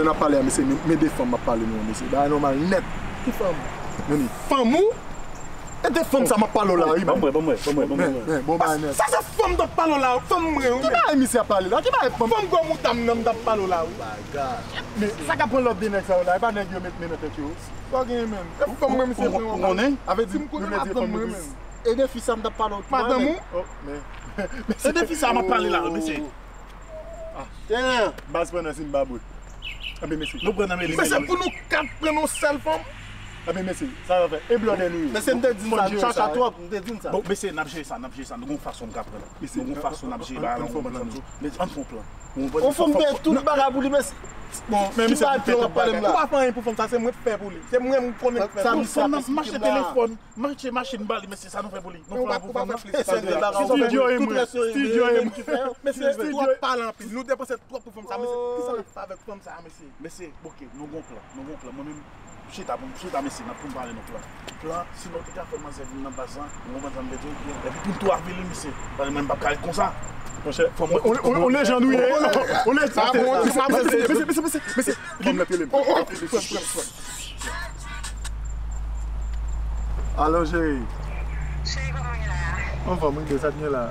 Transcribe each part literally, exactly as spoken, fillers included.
pandan n ap pale a, mesye, men, men de fanm m ap pale nou an, mesye. Bagay nòmal nèt. Ki fanm? Men, fanm ou? E de fanm sa m ap pale w la, wi, men. Ban mwen, ban mwen, ban mwen, ban mwen. Men, men, bon bagay nèt. Sa se fanm m t ap pale w la, fanm mwen, wi, men. Ki bagay misye ap pale la? Ki bagay fanm? Fanm gwo mouda m nan m t ap pale w la, wi. Men, sa k ap pran lòt de nèg sa yo la, e pa nèg yo met men nan tèt yo. Sa w genyen menm? E fanm mwen misye pran w. Ou konnen? Avè di m konnen madanm mwen menm. E de fi sa m t ap pale w tou a, men. Madanm ou? Oh, men. E de fi sa m ap pale la, mesye. Ah. Baz pran nan Zimbabwe. Anben, mesye. Nou pran nan men li. Mesye, pou nou kat pran yon sèl fanm. Anben, mesye, sa va fè. E blòdè nou ye. Mesye, m te di n sa, nou chacha twòp, m te di n sa. Bon, mesye, n ap jere sa, n ap jere sa. Nou gon fason n ka pran. Nou gon fason n ap jere bagay la, nou konprann sa m di w. Mesye, ann fè yon plan. Ou konprann? Ou fè m peye tout bagay pou li, mesye. Bon, men misye ap fè tout bagay. Ou pa fè anyen pou fanm sa, se mwen k fè pou li. Se mwen m konnen k fè pou li. Fanm nan mache telefòn, mache machin ba li, mesye, sa nou fè pou li. Nou fè pou fanm nan. Stidyo e mwen, stidyo e mwen. Mesye, twòp pale anpil. Nou depanse twòp pou fanm sa, mesye. Kisa n ap fè avèk fanm sa, mesye? Mesye, oke, nou gon plan, nou gon plan. Mwen menm, chita, pou m chita, mesye, n ap pou m pale nou plan. Plan, si nou te ka fè manzè vin nan baz lan, ou konprann sa m vle di w? Epi pou n tou avili misye. Paske mwen m p ap ka ret konsa. Monchè, fò mwen. On, on, on lejand ou ye. On lejand. Sa bon, ti sa bon. Mesye, mesye, mesye, mesye. Fò m mete li. Oh, oh, oh. Alo, cheri. Cheri, kòman w ye la? Anfòm, wi, sa t gen la?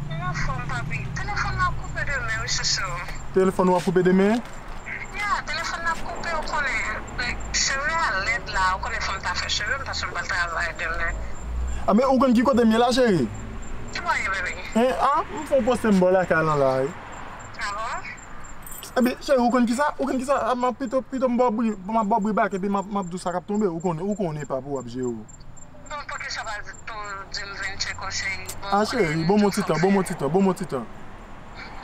Mwen anfòm, papi. Telefòn nan ap koupe demen, wi, chouchou. Telefòn ou ap koupe demen? Ya, telefòn nan ap koupe, ou konnen. Like, cheve a lèd la, ou konnen fò m ta fè cheve m, paske m pral travay demen. A, men ou konn ki kote m ye la, cheri? Ki bò w ye, baby? Hein, a, m fè yon poste m bò lakay lan la, wi. A bon? Ebyen, cheri, ou konn kisa? Ou konn kisa? A, m ap pito, pito m ba w bri, m ap ba w bri bak, epi m ap, m ap di w sa k ap tonbe. Ou konnen, ou konnen pa pou w ap jere w. Bon, poukisa w pa di, pou di m vin tcheke w, cheri? Bon, a, cheri, bon, m yon ti tan, bon, m yon ti tan, bon, m yon ti tan.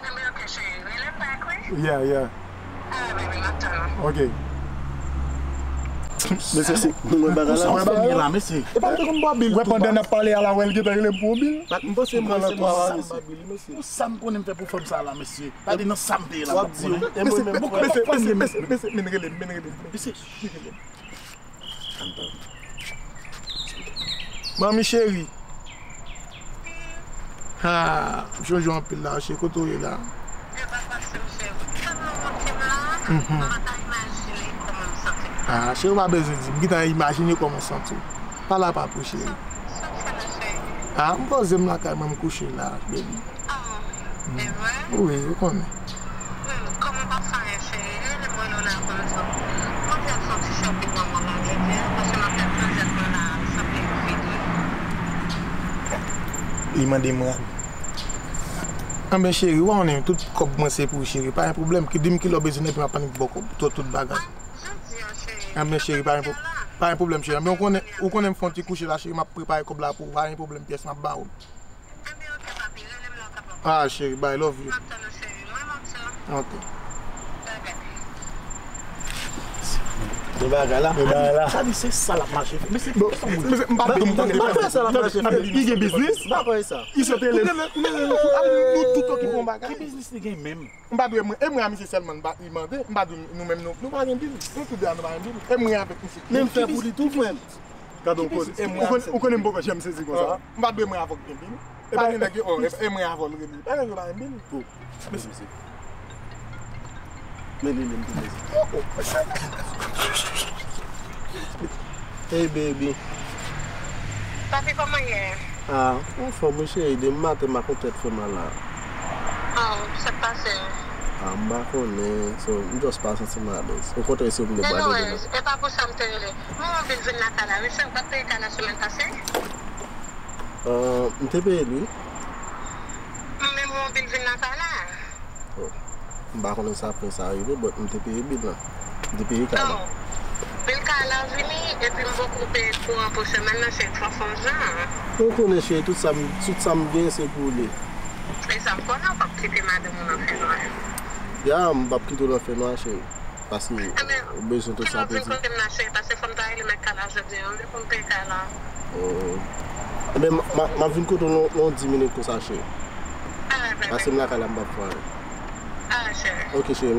Ebyen, oke, cheri, rele m bak, wi. Yeah, yeah. Alright, baby, m ap tann ou. Oke. Mesye, se mwen bagay la. Sa w fè m ye la, mesye? E pa m te konn ba w bil tou, baz. Wè, pandan n ap pale a la, wè, l gentan rele m pou yon bil. M panse mwen se mwen sa m ba bil li, mesye. Pou sa m konnen m fè pou fanm sa la, mesye. Gade nan sa m te ye la, m ap konnen. Mesye, mesye, mesye, men rele m, men rele m. Mesye, rele m. Manmi cheri. Ha, m sonje w anpil la, cheri, kote w ye la? Yo pa pase m, cheri. Sa m nan monte m la, mhm, m pa ta imajine kòman m santi m. Ah, cheri, ou pa bezwen di m. M gentan imajine kòman w santi w. Pale a papa w, cheri. Sa, sa w fè la, cheri? Ah, m poze m lakay mwen, m kouche la, baby. Ah, e vre? Wi, ou konnen. Hmm, kòman w pa fè anyen, cheri? Rele m, rele w la, konn sa. Mwen te ap fè yon ti shopping nan mall la jodi a, paske m ap fè plezi ak mwen la, sanble yon figi. Li mande m rad. Anben, cheri, ou konnen tout kòb mwen se pou ou, cheri. Pa gen pwoblèm. Ki di m kilè w bezwen, epi m ap annik ba w kòb, tout, tout bagay. Ah, jodi a, cheri. Anben, cheri, pa gen pwo-, pa gen pwoblèm, cheri. Anben, ou konnen, ou konnen m fè yon ti kouche la, cheri. M ap prepare kòb la pou ou. Pa gen pwoblèm, pyès, m ap ba ou. Anben, oke, papi, rele m lè w kapab. Ah, cheri, bye, love you. M ap tann ou, cheri. Mwen, m ap tann. Ok. Bye, bye. De bagay la. De bagay la. Sa di se sa l ap mache. Mesye, bon, mesye, m pa di m tande. M pa kwè sa l ap mache. Li gen biznis? M pa kwè sa. Li sot rele m. Ou rele l, ou rele l tou. Al, nou tout okipe yon bagay. Ki biznis li gen menm? M pa dwe mwen, e mwen a misye sèlman m pa, li mande, m pa dwe nou menm nou, nou pa gen bil. Nou tout de a nou pa gen bil. E mwen avèk misye. Men m fè pou li tou, frè m. Gade yon koze. Ou konn-, ou konnen m poko janm sezi konsa. M pa dwe mwen avè w gen bil. E pa gen nèg yo, oh, e, e mwen avè w l rele. Pa gen nèg yo pa gen bil. Bon, mèsi, mesye. Men li menm tou, mesye. Oh, oh. Hey, baby. Papi, kòman w ye? Ah, anfòm wi cheri, depi maten m ak yon tèt fè mal la. Oh, sa k pase? Ah, m pa konnen, so, m just pa santi m alèz. Okontrè, si w vle m pral ede nou. Anyways, e pa pou sa m te rele. Manman Bill vin lakay la, wi, se ou pa t peye kay la semèn pase? Ah, m te peye l, wi. Men Bil vin lakay la. Oh, m pa konnen sa fè sa rive, but m te peye bil lan. M te peye kay la. Oh, bil kay la vini, epi m poko peye kouran pou semèn nan, se twò fò jan. Ou konnen, cheri, tout sa m, tout sa m gen, se pou li. E sa m konnen, ou p ap kite madanm ou nan fènwa. Ya, m p ap kite w nan fènwa, cheri. Paske ou bezwen tout sa pou di. Kote m nan, cheri? Paske fò m ta rele mèt kay la jodi a, wi, pou m peye kay la. Oh. Ebyen, m, m, m ap vin kote w nan, nan dis minit konsa, cheri. Alright, baby. Paske m lakay la, m p ap fè anyen. Alright, cheri. Ok, cheri.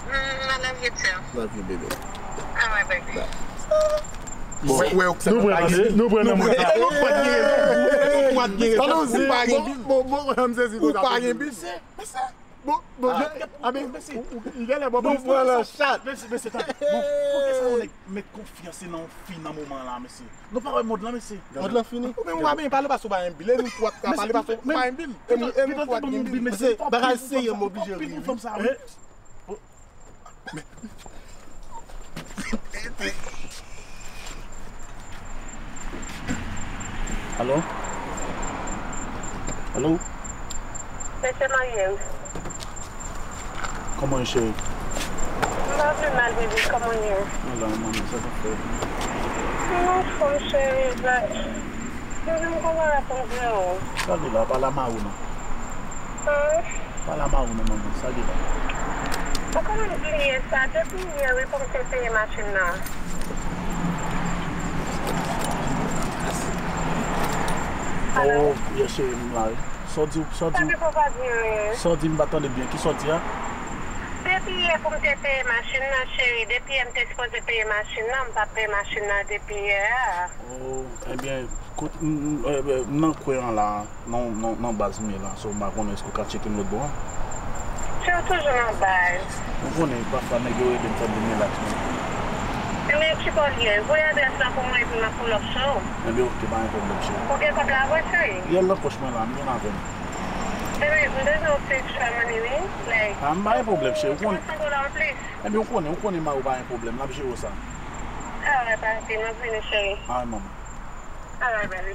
Mm, I love you too. Love you, baby. Alright, baby. Bye. Bon, nou pran nan, nou pran nan mwen. Nou pa t gen rezon. Ou pa t gen rezon. Ou pa gen bil. Bon, bon, bon, m sezi konsa. Ou pa gen bil. Bon, bon, a ben, ou, ou, li genlè bon. Nou pran nan chat. Mesye, mesye, tande. Bon, poukisa yon nèg met konfyans nan yon fi nan moman la, mesye? Nou pa wè mond lan, mesye. Mond lan fini. Ou menm ou pa benyen pale paske ou pa gen bil. E nou tou ap ka pale paske ou pa gen bil. E nou, e nou tou ap gen bil. Mesye, bagay serye, m oblije ri wi. Alo? Alo? Mesye Maryem. Kòman w ye, cheri? M pa vle mal, bebe, kòman w ye? Mwen la, manmi, sa k ap fèt? M anfòm, cheri, but m vin konn bagay pou m di w. Sa l ye la, pa la mari w non. Hein? Pa la mari w non, manmi, sa l ye la? Ou konnen m bliye sa, depi yè wi pou m te peye machin nan. Oh, yes, cheri, m la wi. Sa w di, sa w di, sa w di, m pa tande byen. Kisa w di a? Depi yè pou m te peye machin nan, cheri. Depi yè m te sipoze peye machin nan, m pa peye machin nan depi yè a. Oh, ebyen, kote, m, m, eh, eh, m nan kwen an la, nan, nan, nan baz m ye la, so m pa konnen èske w ka tcheke m lòt bò a. Cheri, w toujou nan baz. Ou konnen, pafwa nèg yo rele m, fò m vin relax mwen. Ebyen, ki bò l ye? Voye adrès la pou mwen epi m ap pull up sou ou. Ebyen, oke, pa gen pwoblèm, cheri. Ou gen kòb la vre, cheri? Li nan pòch mwen la, m gen l avè m. Baby, m bezwen yon ti extra money, wi. Like, ah, m pa gen pwoblèm, cheri. Ou konn, twa san dola anplis. Ebyen, ou konnen, ou konnen mari w pa gen pwoblèm, l ap jere w sa. Alright, papi, m ap vini, cheri. Alright, manmi. Alright, baby.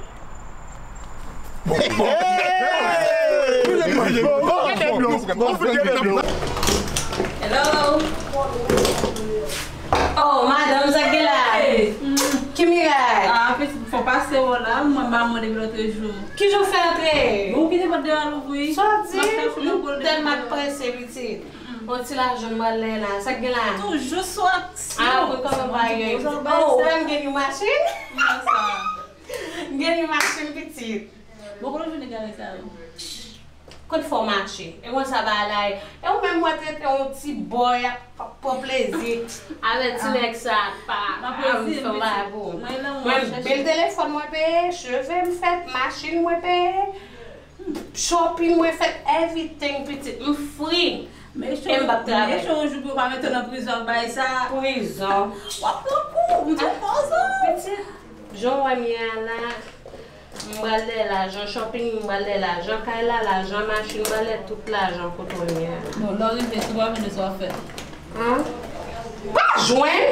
Hello. Oh, madanm, sa k gen la? Hey. Ki miray? Ah, pitit, fò pase w la, mwen ba mwen depi lòtrejou. Ki jan w fè antre? Ou kite pòt deyò a louvri. Sa w di? M tèlman prese, pitit. Yon ti lajan m pral lè la. Sa k gen la? Toujou sou aksyon. Ah, pou kòman bagay yo? Oh, ou wè m gen yon machin? M gen yon machin, pitit. Bon, kote w jwenn gari sa yo? Kot fò mache? E konsa bagay la ye. E ou menm mwen trete yon ti bòy ap pran plezi. Avè ti nèg sa pa, pa anvi fè yon bagay pou ou. Mwen bil telefòn mwen peye, cheve m fèt, machin mwen peye, shopping mwen fèt, everything pitit. M free. E m p ap travay. Mechon jou pou yo pa mete w nan prizon ak bagay sa. Prizon. W ap pran kou, m di w konsa. Pitit, jan w wè m ye a la, m pral lè lajan shopping, m pral lè lajan kay la, lajan machin, m pral lè tout lajan kote w ye a. Bon, lè w rive, si w pa jwenn sa w ap fè. An? Pa jwenn!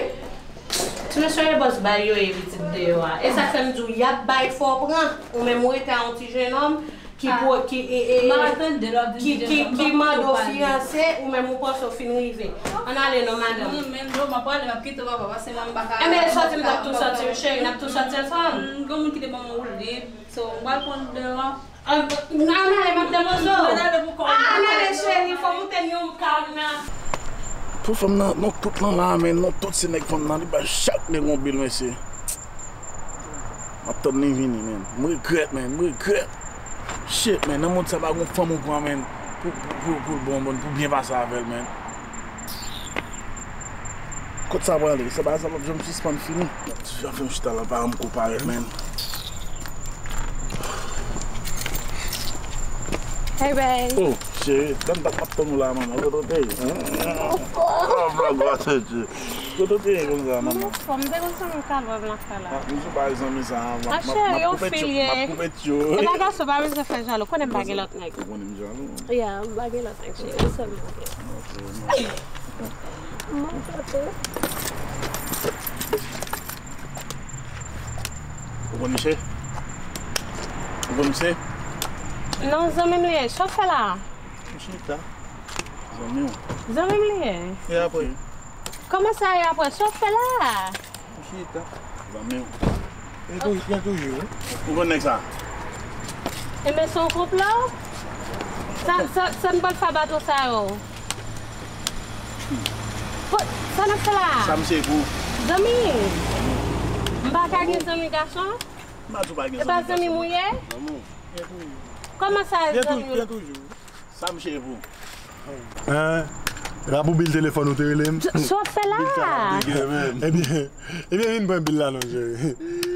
Ti mesye e bòs bay yo ye pitit deyò a. E sa k fè m di w, y ap bay fò w pran. Ou menm ou rete a yon ti jennonm ki, ki, e, e, ki, ki mande w fiyanse, ou menm ou panse w fin rive. Ann ale non, madanm. Mwen menm, non, m ap prale, m ap kite w, papa, paske mwen m pa ka. Enben, sòti, m t ap tou sòti, cheri, n ap tou sòti ansanm. Gen moun ki te ban mwen woulib, so, m pral pran deyò a. Ann ale, m ap depoze w. Ann ale, cheri, fò moute n yon kab nan. Pou fanm nan, non, tout lan la, men non, tout se nèg fanm nan, li bay chak nèg yon bil, mesye. M ap tann li vini, men. M regrèt, men, m regrèt. Shit, men, nan mond sa pa gon fanm ou pran, men, pou, pou, pou, pou l bon, bon, pou byen pase avè l, men. Kot sa prale? Sa bagay sa p ap janm sispann fini. Ti fi a fè m chita la, pa janm ko parèt, men. Hey, babe. Oh, cheri, dan dat m ap tann ou la, manman. Kote w te ye? Oh, vlog, wa tete. Kote w te ye konsa, manman? Anfòm, m te konn sanm kalòm lakay la. Ah, m sou bagay zanmi sa, m ap, m ap, m ap koupe tyo, m ap koupe tyo. E pa gason, pa bezwen fè jalou. Konnen m pa gen lòt nèg. Ou konnen m jalou? Yeah, m pa gen lòt nèg, cheri. Ou sèlman gen. Ok, non. Ou konn misye? Ou konn misye? Non, zanmi m li ye. Sa w fè la? M chita. Zanmi w. Zanmi m li ye. E apre? Kòman sa e apre? Sa w fè la? M chita. Zanmi w. Gen tou-, gen toujou. Ou konn nèg sa? Enben, se yon konplo? Sa, sa, sa n pral fè a bato sa yo? Po-, sa n ap fè la? Sa m se pou? Zanmi! M pa ka gen zanmi gason? M pa di w pa gen zanmi gason. E pa zanmi m ou ye? Zanmi w. Kòman sa zanmi w? Gen toujou. Sa m cheve w. Hein? Epa pou bil telefòn ou te rele m? Sa w ap fè la? Ebyen, ebyen vin pran bil la non cheri.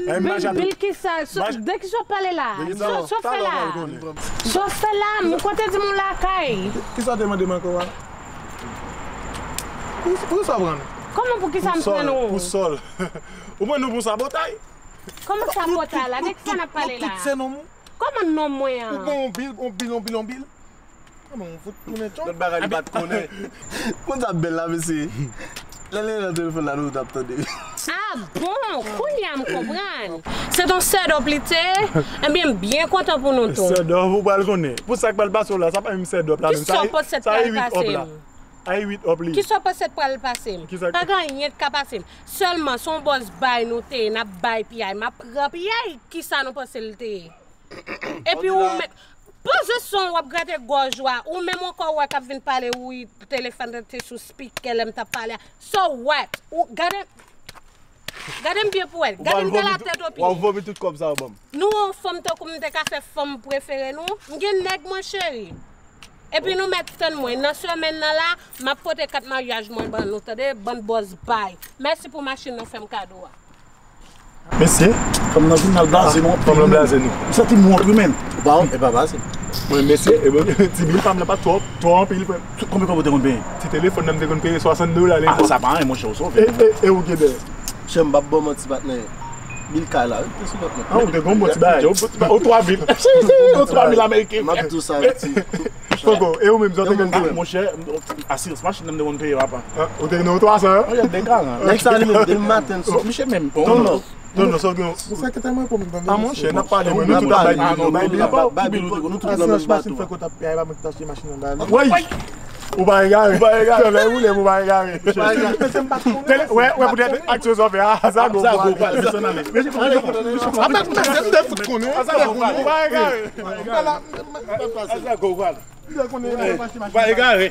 Bil, bil kisa? De kisa w ap pale la? Sa w ap fè la? Sa w ap fè la? M konte di m ou lakay. Kisa w te mande m ankò a? Pou, pou sa pran nou? Kòman pou kisa m pran nou? Pou sòl. Ou pran nou pou sabotay? Kòman sabotay la? De kisa n ap pale la? Tout se non m. Kòman non mwen an? Ou pran yon bil, yon bil, yon bil, yon bil. Kòman ou fout tounen tchon? Lòt bagay li pa t konnen. Moun sa bèl la mesye. Lè l nan telefòn la nou t ap tande. Ah bon, kounye a m konprann. Se t on sèdòp li te ye. Ebyen m byen kontan pou nou tou. Sèdòp ou pral konnen. Pou sa k pral pase w la, sa pa menm sèdòp la menm. Kisa w panse t pral pase m? A uit òp li. Kisa w panse t pral pase m? Pa gen anyen k ka pase m. Sèlman se yon bòs bay nou te ye, n ap bay piyay. M ap pran piyay. Kisa nou panse l te ye? Epi ou menm, poze son w ap grate gòj ou a, ou menm ankò w wè k ap vin pale wi, telefòn te sou spikè lè m t ap pale a. So what? Ou gade, gade m byen pou wè, gade m nan latèt w pye. W ap vomi tout kòb sa yo ban m. Nou wè yon fanm tankou m te ka fè fanm prefere nou? M gen nèg mwen cheri. Epi nou mèt tann mwen, nan semèn nan la, m ap pote kat maryaj mwen ban nou, tande, bann bòs bay. Mèsi pou machin nou fè m kado a. Mesye. Fanm nan vin al blaze nou anpil. Fanm nan blaze nou. M santi m wont wi menn. Ou pa wont, e pa pase. Mwen mesye, e bon, ti bil pa m nan pa twò, twò anpil frè m. Konbyen kòb ou te konn peye? Ti telefòn nan m te konn peye swasant dola lepòk. Ah, sa pa anyen monchè, ou sove. E, e, e ou gen dèyè? Chè m p ap ba w manti patnè. Bil kay la wi, te sou kont mwen. Ah, ou te gon bon ti bagay. Ou twa mil. Ou twa mil ameriken. M ap di w sa wi ti. Poko, e ou menm sa w te konn peye? Monchè, asirans machin nan m te konn peye papa. Ah, ou te gen yon twa san an? Mwen gen de karan. Nèg sa li menm demen maten l sou. Misye menm. Non non. Non non, sa w gen. Ou fè kete mwen pou m tande. Ah monchè, n ap pale mwen nou tout ap bay bil nou, bay bil pa w. Bay bil ou te konn, nou tout nan menm bato a. Asirans machin fè kote ap peye, pa mwen ki t achte machin nan ba li. Woy! Ou pa egare. Ou pa egare. Travay ou lè ou pa egare. Ou pa egare. Mesye m pa t konnen. Wè, wè poutèt aksyon sa w fè a, sa gwo pral. Apèl m te fout konnen. Sa gwo pral. Ou pa egare. Ou pa egare. Ou pa egare.